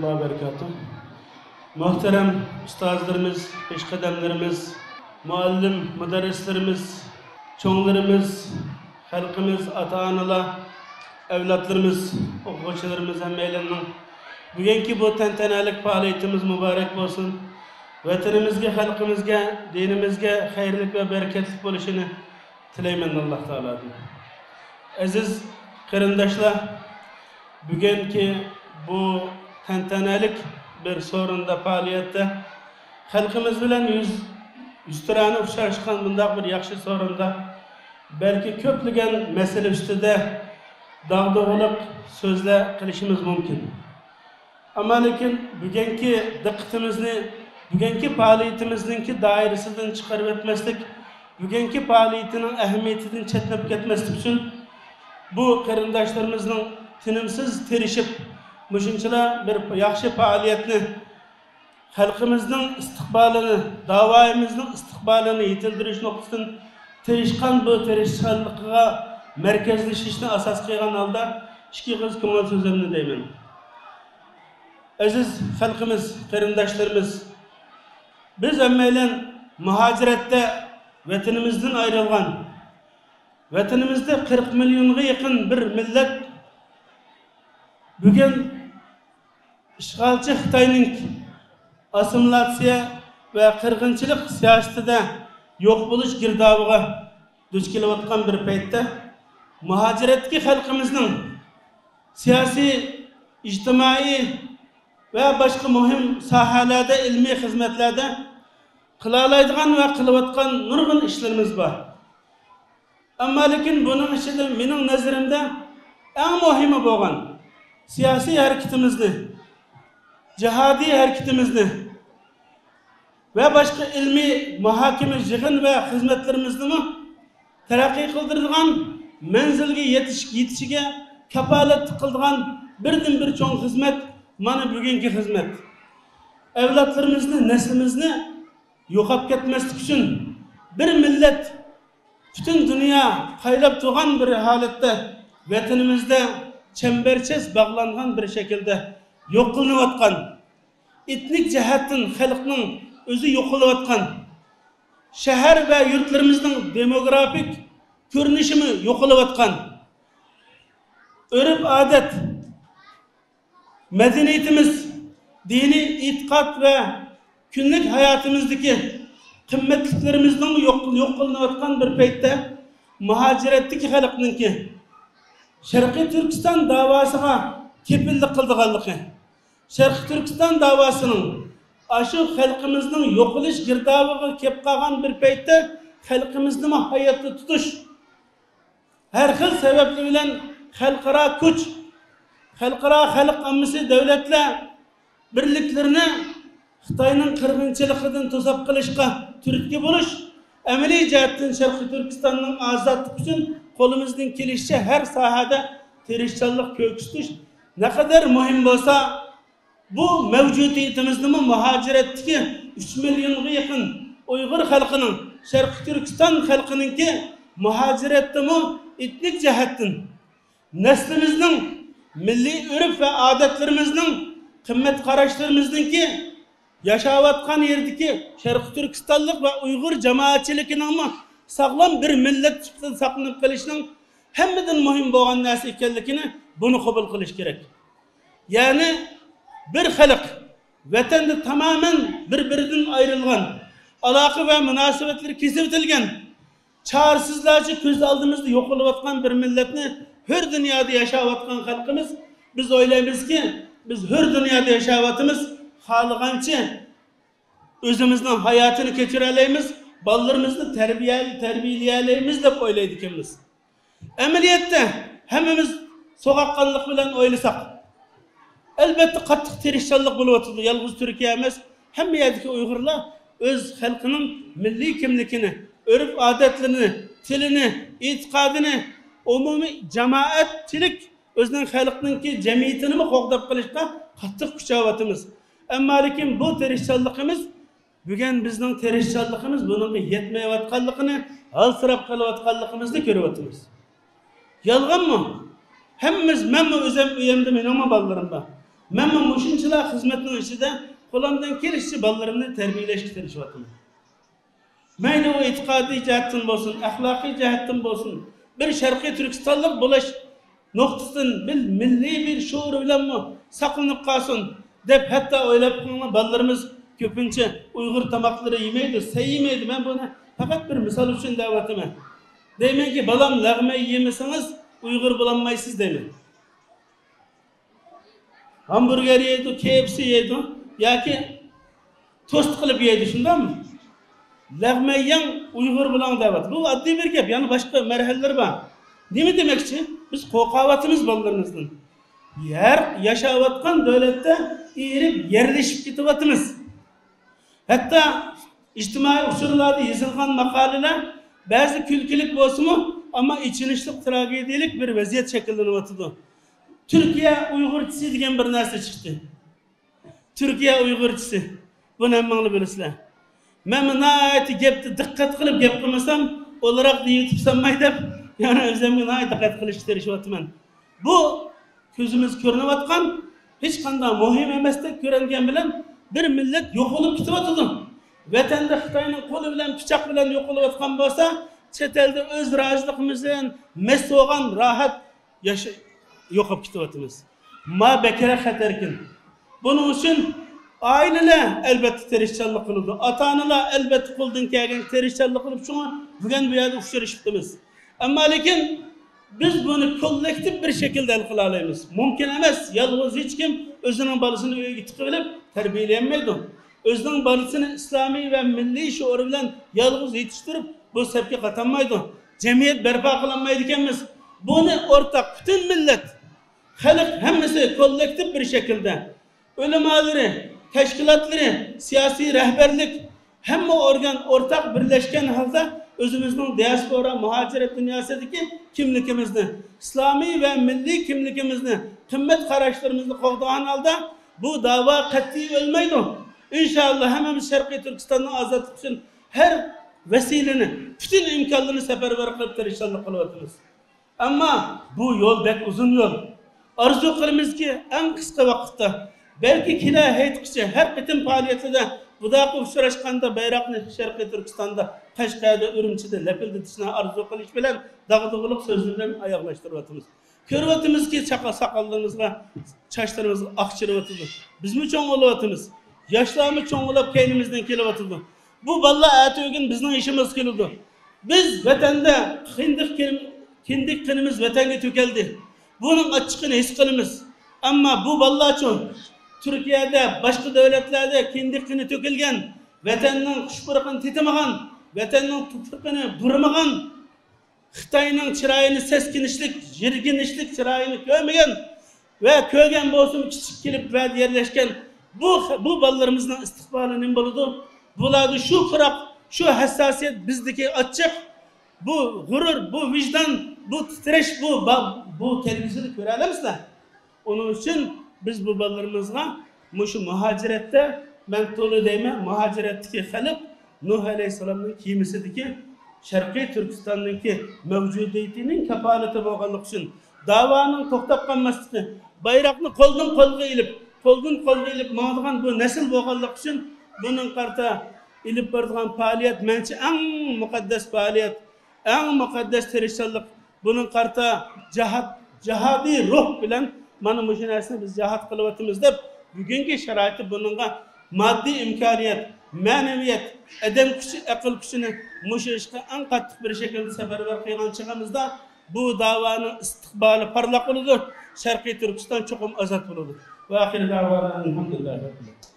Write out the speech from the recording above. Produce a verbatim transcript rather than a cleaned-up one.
ۋەبەرىكاتۇھ. مۇھتەرەم ئۇستازلىرىمىز، پېشقەدەملىرىمىز، مۇئەللىم، مۇدەررىسلىرىمىز، چوڭلىرىمىز، خەلقىمىز، ئاتا-ئانىلار، ئەۋلادلىرىمىز، ئوقۇغۇچىلىرىمىز ھەممەيلەننىڭ بۈگۈنكى بۇ تەنتەنەلىك پائالىيىتىمىز مۇبارەك بولسۇن. ۋەتىنىمىزگە، خەلقىمىزگە، دىنىمىزگە خەيرلىك ۋە بەرىكەتلىك بولۇشىنى تىلەيمەن ئاللاھ تائالادىن. ئەزىز قېرىنداشلار، بۈگۈنكى بۇ تەنتەنەلىك بىر سورۇندا، پائالىيەتتە خەلقىمىز بىلەن يۈز، يۈزتۇرانە ئۇچراشقان بۇنداق بىر ياخشى سورۇندا بەلكى كۆپلىگەن مەسىلە ئۈستىدە داغدۇغىلىق سۆزلەر قىلىشىمىز مۇمكىن. ئەمما لېكىن بۈگۈنكى دىققىتىمىزنى بۈگۈنكى پائالىيىتىمىزنىڭكى دائىرىسىدىن چىقىرىپ ئۆتمەسلىك، بۈگۈنكى پائالىيىتىنىڭ ئەھمىيىتىدىن چەتنەپ كەتمەسلىك ئۈچۈن، بۇ قېرىنداشلىرىمىزنىڭ تىنىمسىز تىرىشىپ، مۇشۇنچىلا بىر ياخشى پائالىيەتنى، خەلقىمىزنىڭ ئىستىقبالىنى، داۋايىمىزنىڭ ئىستىقبالىنى يېتىلدۈرۈش نۇقتىسىدىن تىرىشقان بۇ تىرىشچانلىقىغا مەركەزلىشىشنى ئاساس قىلغان ھالدا ئىككى ئېغىز كۆڭۈل سۆزۈمنى دەيمەن. ئەزىز خەلقىمىز، قېرىنداشلىرىمىز، بىز ھەممەيلەن مۇھاجىرەتتە ۋەتىنىمىزدىن ئايرىلغان، ۋەتىنىمىزدە قىرىق مىليونغا يېقىن بىر مىللەت بۈگۈن ئىشغالچى خىتاينىڭ ئاسسىمىلياتسىيە ۋە قىرغىنچىلىق سىياسىتىدە يوق بولۇش گىردابىغا دۇچ كېلىۋاتقان بىر پەيتتە، مۇھاجىرەتتىكى خەلقىمىزنىڭ سىياسىي، ئىجتىمائىي ۋە باشقا مۇھىم ساھەلەردە، ئىلمىي خىزمەتلەردە قىلالايدىغان ۋە قىلىۋاتقان نۇرغۇن ئىشلىرىمىز بار. ئەمما لېكىن بۇنىڭ ئىچىدە مېنىڭ نەزىرىمدە ئەڭ مۇھىمى بولغان سىياسىي ھەرىكىتىمىزنى، جىھادىي ھەرىكىتىمىزنى ۋە باشقا ئىلمىي مۇھاكىمە، يىغىن ۋە خىزمەتلىرىمىزنىمۇ تەرەققىي قىلدۇرىدىغان، مەنزىلگە يېتىش، يېتىشىگە كاپالەتلىك قىلىدىغان بىردىنبىر چوڭ خىزمەت مانا بۈگۈنكى خىزمەت. ئەۋلادلىرىمىزنى، نەسلىمىزنى يوقاپ كەتمەسلىك ئۈچۈن، بىر مىللەت پۈتۈن دۇنيا قايلاپ تۇرغان بىر ھالەتتە ۋەتىنىمىزدە چەمبەرچاس باغلانغان بىر شەكىلدە يوق قىلىنىۋاتقان، ئېتنىك جەھەتتىن خەلقنىڭ ئۆزى يوقىلىۋاتقان، شەھەر ۋە يۇرتلىرىمىزنىڭ دېموگرافىك كۆرۈنۈشىمۇ يوقىلىۋاتقان، ئۆرپ-ئادەت، مەدەنىيىتىمىز، دىنىي ئېتىقاد ۋە كۈنلۈك ھاياتىمىزدىكى قىممەتلىكلىرىمىزنىڭ يوق، يوق قىلىنىۋاتقان بىر پەيتتە، مۇھاجىرەتتىكى خەلقنىڭكى شەرقىي تۈركىستان داۋاسىغا كېپىللىك قىلىدىغانلىقى، شەرقىي تۈركىستان داۋاسىنىڭ ئاشۇ خەلقىمىزنىڭ يوقىلىش گىردابىغا كېلىپ قالغان بىر پەيتتە خەلقىمىزنىمۇ ھاياتتا تۇتۇش، ھەر خىل سەۋەبلەر بىلەن خەلقئارا كۈچ، خەلقئارا خەلق ئاممىسى، دۆلەتلەر بىرلىكلىرىنى خىتاينىڭ قىرغىنچىلىقىدىن توساپ قېلىشقا تۈرتكە بولۇش، ئەمەلىي جەھەتتىن شەرقىي تۈركىستاننىڭ ئازادلىقى ئۈچۈن قولىمىزدىن كېلىشىچە ھەر ساھەدە تىرىشچانلىق كۆرسىتىش نەقەدەر مۇھىم بولسا، بۇ مەۋجۇدىيىتىمىزنىمۇ مۇھاجىرەتتىكى ئۈچ مىليونغا يېقىن ئۇيغۇر خەلقىنىڭ، شەرقىي تۈركىستان خەلقىنىڭكى مۇھاجىرەتتىمۇ ئېتنىك جەھەتتىن نەسلىمىزنىڭ، مىللىي ئۆرپ ۋە ئادەتلىرىمىزنىڭ، قىممەت قاراشلىرىمىزنىڭكى ياشاۋاتقان يېرىدىكى شەرقىي تۈركىستانلىق ۋە ئۇيغۇر جامائەتچىلىكىنىڭمۇ ساغلام بىر مىللەت سۈپىتىدە ساقلىنىپ قېلىشنىڭ ھەممىدىن مۇھىم بولغان نەرسە ئىكەنلىكىنى بۇنى قوبۇل قىلىش كېرەك. يەنى بىر خەلق ۋەتەندە تامامەن بىر-بىرىدىن ئايرىلغان، ئالاقە ۋە مۇناسىۋەتلىرى كېسىۋېتىلگەن، چارىسىزلارچە كۆز ئالدىمىزدا يوقىلىۋاتقان بىر مىللەتنى، ھۆر دۇنيادا ياشاۋاتقان خەلقىمىز، بىز ئويلايمىزكى، بىز ھۆر دۇنيادا ياشاۋاتىمىز، خالىغانچە ئۆزىمىزنىڭ ھاياتىنى كەچۈرەلەيمىز، بالىلىرىمىزنى تەربىيە-، تەربىيەلىيەلەيمىز دەپ ئويلايدىكەنمىز. ئەمەلىيەتتە ھەممىمىز سوغۇققانلىق بىلەن ئويلىساق، ئەلبەتتە قاتتىق تىرىشچانلىق بولۇۋاتىدۇ. يالغۇز تۈركىيە ئەمەس، ھەممە يەردىكى ئۇيغۇرلار ئۆز خەلقىنىڭ مىللىي كىملىكىنى، ئۆرپ-ئادەتلىرىنى، تىلىنى، ئېتىقادىنى، ئومۇمىي جامائەتچىلىك ئۆزىنىڭ خەلقىنىڭكى جەمئىيىتىنىمۇ قوغداپ قېلىشقا قاتتىق كۈچەۋاتىمىز. ئەمما لېكىن بۇ تىرىشچانلىقىمىز بۈگۈن بىزنىڭ تىرىشچانلىقىمىز بۇنىڭغا يەتمەيۋاتقانلىقىنى، ھالسىراپ قېلىۋاتقانلىقىمىزنى كۆرۈۋاتىمىز. يالغانمۇ؟ ھەممىمىز، مەنمۇ ئۆزۈم ئۆيۈمدە مېنىڭمۇ بالىلىرىم بار. مەنمۇ مۇشۇنچىلا خىزمەتنىڭ ئىچىدە قولۇمدىن كېلىشىچە بالىلىرىمنى تەربىيەلەشكە تىرىشىۋاتىمەن. مەيلى ئۇ ئېتىقادىي جەھەتتىن بولسۇن، ئەخلاقىي جەھەتتىن بولسۇن، بىر شەرقىي تۈركىستانلىق بولۇش نۇقتىسىدىن بىر مىللىي بىر شوئۇر بىلەنمۇ ساقلىنىپ قالسۇن دەپ، ھەتتا ئويلاپ بېقىڭلار، بالىلىرىمىز كۆپىنچە ئۇيغۇر تاماقلىرى يېمەيدۇ، سەي يېمەيدۇ. مەن بۇنى پەقەت بىر مىسال ئۈچۈن دەۋاتىمەن. دەيمەنكى، بالام، لەغمەن يېمىسىڭىز ئۇيغۇر بولالمايسىز دەيمەن. ھامبۇرگېر يەيدۇ، كېئېفسى يەيدۇ ياكى توست قىلىپ يەيدۇ، شۇنداقمۇ؟ لەغمەن يەڭ، ئۇيغۇر بولۇڭ دەۋاتىدۇ. بۇ ئاددىي بىر گەپ، يەنە باشقا مەرھەلىلىرى بار. نېمە دېمەكچى؟ بىز قورقاۋاتىمىز بالىلىرىمىزدىن. ھەر ياشاۋاتقان دۆلەتتە ئېرىپ يەرلىشىپ كېتىۋاتىمىز. ھەتتا ئىجتىمائىي ئۇچۇرلاردا يېزىلغان ماقالىلەر بەزى كۈلكىلىك بولسىمۇ، ئەمما ئېچىنىشلىق، تراگېدىيەلىك بىر ۋەزىيەت شەكىللىنىۋاتىدۇ. تۈركىيە ئۇيغۇرچىسى دېگەن بىر نەرسە چىقتى. تۈركىيە ئۇيغۇرچىسى. بۇنى ھەممىڭلار بىلىسىلەر. مەنمۇ ناھايىتى گەپتە دىققەت قىلىپ گەپ قىلمىسام، ئولراق دېيىۋېتىپ سانماي دەپ، يەنە ئۆزۈمگە ناھايىتى دىققەت قىلىشقا تىرىشىۋاتىمەن. بۇ كۆزىمىز كۆرۈنۈۋاتقان، ھېچقانداق مۇھىم ئەمەستەك كۆرۈنگەن بىلەن بىر مىللەت يوقىلىپ كېتىۋاتىدۇ. ۋەتەندە خىتاينىڭ قولى بىلەن، پىچاق بىلەن يوقىلىۋاتقان بولسا، چەت ئەلدە ئۆز رازىلىقىمىز بىلەن مەست بولغان راھەت ياشا-، يوقاپ كېتىۋاتىمىز. ما بەكرەك خەتەركىن. بۇنىڭ ئۈچۈن ئائىلىلەر ئەلۋەتتە تىرىشچانلىق قىلىدۇ. ئاتا-ئانىلار ئەلۋەتتە قولدىن كەلگەنچە تىرىشچانلىق قىلىپ، شۇڭا بۈگۈن بۇ يەردە ئۇچرىشىپتىمىز. ئەمما لېكىن بىز بۇنى كوللېكتىپ بىر شەكىلدە ھەل قىلالايمىز. مۇمكىن ئەمەس، يالغۇز ھېچكىم ئۆزىنىڭ بالىسىنى ئۆيگە تىقىۋېلىپ تەربىيەلىيەلمەيدۇ. ئۆزىنىڭ بالىسىنى ئىسلامىي ۋە مىللىي شوئۇر بىلەن يالغۇز يېتىشتۈرۈپ، بۇ سەپكە قاتالمايدۇ. جەمئىيەت بەرپا قىلالمايدىكەنمىز. بۇنى ئورتاق پۈتۈن مىللەت، خەلق ھەممىسى كوللېكتىپ بىر شەكىلدە، ئۆلىمالىرى، تەشكىلاتلىرى، سىياسىي رەھبەرلىك، ھەممە ئورگان ئورتاق بىرلەشكەن ھالدا ئۆزىمىزنىڭ دىياسپورا، مۇھاجىرەت دۇنياسىدىكى كىملىكىمىزنى، ئىسلامىي ۋە مىللىي كىملىكىمىزنى، قىممەت قاراشلىرىمىزنى قوغدىغان ھالدا بۇ داۋا قەتئىي ئۆلمەيدۇ. ئىنشائاللا، ھەممىمىز شەرقىي تۈركىستاننىڭ ئازادلىقى ئۈچۈن ھەر ۋەسىلىنى، پۈتۈن ئىمكانلىرىنى سەپەرۋەر قىلىپ تىرىشچانلىق قىلىۋاتىمىز. ئەمما بۇ يول بەك ئۇزۇن يول. ئارزۇ قىلىمىزكى، ئەڭ قىسقا ۋاقىتتا، بەلكى كېلەر ھېيتقىچە ھەر قېتىم پائالىيەتلىرىدە بۇنداق ئۇچراشقاندا بايراقنى شەرقىي تۈركىستاندا، قەشقەردە، ئۈرۈمچىدە لەپىلدىتىشنى ئارزۇ قىلىش بىلەن داغدۇغىلىق سۆزلىرى بىلەن ئاياغلاشتۇرۇۋاتىمىز. كۆرۈۋاتىمىزكى، چاقا ساقاللىرىمىزغا، چاچلىرىمىزغا ئاق چىرىۋاتىدۇ. بىزمۇ چوڭ بولۇۋاتىمىز. ياشلارمۇ چوڭ بولۇپ كەينىمىزدىن كېلىۋاتىدۇ. بۇ بالىلار ئەتىگۈن بىزنىڭ يېشىمىزغا كېلىدۇ. بىز ۋەتەندە كىندىك كىن-، كىندىك قېنىمىز ۋەتەنگە تۆكۈلدى. بۇنىڭ ئاچچىقىنى ھېس قىلىمىز. ئەمما بۇ بالىلارچۇ؟ تۈركىيەدە، باشقا دۆلەتلەردە كىندىك قېنى تۆكۈلگەن، ۋەتەننىڭ خۇش پۇرىقىنى تېتىمىغان، ۋەتەننىڭ تۇپرىقىنى بۇرىمىغان، خىتاينىڭ چىرايىنى، سەسكىنىشلىك، يىرگىنىشلىك چىرايىنى كۆرمىگەن ۋە كۆرگەن بولسىمۇ كىچىك كېلىپ ۋەدە يەرلەشكەن بۇ، بۇ بالىلىرىمىزنىڭ ئىستىقبالى نېمە بولىدۇ؟ بۇلاردا شۇ پۇراق، شۇ ھەسساسىيەت، بىزدىكى ئاچچىق، بۇ غۇرۇر، بۇ ۋىجدان، بۇ تىترەش، بۇ با-، بۇ كەلگۈسىنى كۆرەلەمسىلەر؟ ئۇنىڭ ئۈچۈن بىز بۇ بالىلىرىمىزغا مۇشۇ مۇھاجىرەتتە، مەن تولا دەيمەن، مۇھاجىرەتتىكى خەلق نۇھ ئەلەيھىسسالامنىڭ كېمىسىدىكى شەرقىي تۈركىستاننىڭكى مەۋجۇدىيىتىنىڭ كاپالىتى بولغانلىقى ئۈچۈن، داۋانىڭ توختاپ قالماسلىقى، بايراقنى قولدىن قولغا ئېلىپ، قولدىن قولغا ئېلىپ ماڭىدىغان بۇ نەسىل بولغانلىقى ئۈچۈن، بۇنىڭغا قارىتا ئېلىپ بارىدىغان پائالىيەت مەنچە ئەڭ مۇقەددەس پائالىيەت، ئەڭ مۇقەددەس تىرىشچانلىق. بۇنىڭغا قارىتا جاھاد، جاھادىي روھ بىلەن مانا مۇشۇ نەرسىنى بىز جاھاد قىلىۋاتىمىز دەپ، بۈگۈنكى شارائىتتا بۇنىڭغا ماددىي ئىمكانىيەت، مەنىۋىيەت، ئادەم كۈچى، ئەقىل كۈچىنى مۇشۇ ئىشقا ئەڭ قاتتىق بىر شەكىلدە سەپەرۋەر قىلغان چېغىمىزدا، بۇ داۋانىڭ ئىستىقبالى پارلاق بولىدۇ، شەرقىي تۈركىستان چوقۇم ئازاد بولىدۇ. ۋە ئاخىر داۋانا ئەلھەمدۇلىللاھى رەببىل ئالەمىن.